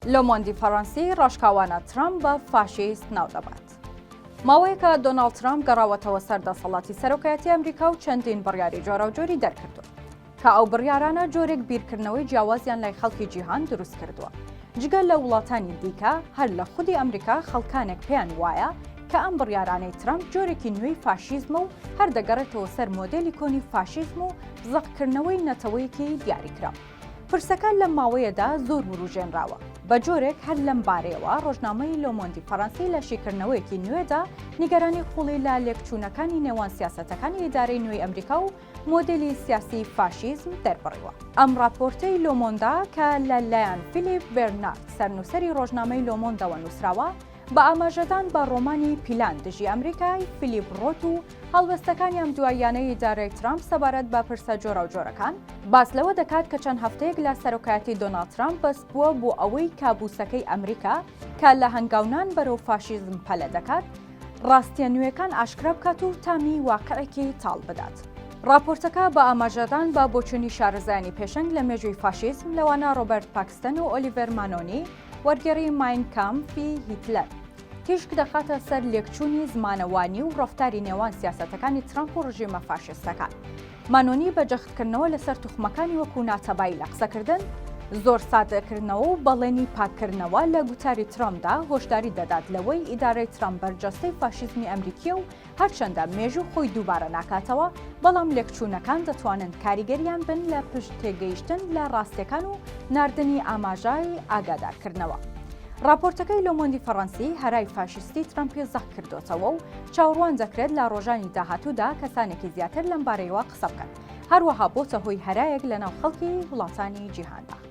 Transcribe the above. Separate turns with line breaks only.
لۆمۆندی فەڕەنسی ڕاشکاوانە ترەمپ بە فاشیست ناودەبات. ماوەیەکە دۆناڵد ترەمپ گەڕاوەتەوە سەر دەسەڵاتی سەرۆکایەتی ئەمریکا و چەندین بڕیاری جۆراوجۆری دەرکردووە کە ئەو بڕیارانە جۆرێک بیرکردنەوەی جیاوازیان لای خەڵکی جیهان دروست کردووە. جگە لە وڵاتانی دیکە هەر لە خودی ئەمریکا خەڵکانێک پێیان وایە کە ئەم بڕیارانەی ترەمپ جۆرێکی نوێی فاشیزمە و هەر دەگەڕێتەوە سەر مۆدێلی کۆنی فاشیزم و زەقکردنەوەی نەتەوەیەکی دیاریکراو. پرسەکە لەم ماوەیەدا زۆر وروژێنراوە، بە جۆرێک هەر لەم بارەیەوە ڕۆژنامەی لۆمۆندی فەڕەنسی لە شیکردنەوەیەکی نوێدا نیگەرانی قوڵی لە لێکچوونەکانی نێوان سیاسەتەکانی ئیدارەی نوێی ئەمریکا و مۆدێلی سیاسی فاشیزم دەربڕیوە. ئەم ڕاپۆرتەی لۆمۆندا کە لە لایەن فیلیپ بێرنارد سەرنووسەری ڕۆژنامەی لۆمۆندەوە نووسراوە، بە ئاماژەدان بە ڕۆمانی پیلان دژی ئەمریکای فیلیپ ڕۆت و هەڵوێستەکانی ئەم دواییانەی ئیدارەی ترامپ سەبارەت بە پرسە جۆراوجۆرەکان، باس لەوە دەکات کە چەند هەفتەیەک لە سەرۆکایەتی دۆناڵد ترامپ بەس بووە بۆ ئەوەی کابوسەکەی ئەمریکا کە لە هەنگاونان بەرەو فاشیزم پەلە دەکات، ڕاستییە نوێکان ئاشکرا بکات و تامی واقعێکی تاڵ بدات. ڕاپۆرتەکە بە ئاماژەدان بە بۆچوونی شارەزایانی پێشەنگ لە مێژووی فاشیزم، لەوانە ڕۆبەرت پاکستن و ئۆلیڤەر مانۆنی، وەرگێڕی ماین کامفی هیتلەر، تیشک دەخاتە سەر لێکچوونی زمانەوانی و ڕەفتاری نێوان سیاسەتەکانی ترەمپ و ڕژێمە فاشیستەکان. مانۆنی بە جەختکردنەوە لەسەر توخمەکانی وەکو ناتەبایی لە قسەکردن، زۆر سادەکردنەوە و بەڵێنی پاککردنەوە لە گوتاری ترەمپدا هۆشداری دەدات لەوەی ئیدارەی ترەمپ بەرجەستەی فاشیزمی ئەمریکییە و هەرچەندە مێژوو خۆی دووبارە ناکاتەوە، بەڵام لێکچوونەکان دەتوانن کاریگەریان بن لە پشت تێگەیشتن لە ڕاستیەکان و ناردنی ئاماژای ئاگادارکردنەوە. ڕاپۆرتەکەی لۆمۆندی فەڕەنسی هەرای فاشیستی ترەمپی زەق کردۆتەوە و چاوەڕوان دەکرێت لە ڕۆژانی داهاتوودا کەسانێکی زیاتر لەم بارەیەوە قسە بکەن. هەروەها بۆتە هۆی هەرایەک لەناو خەڵکی وڵاتانی جیهاندا.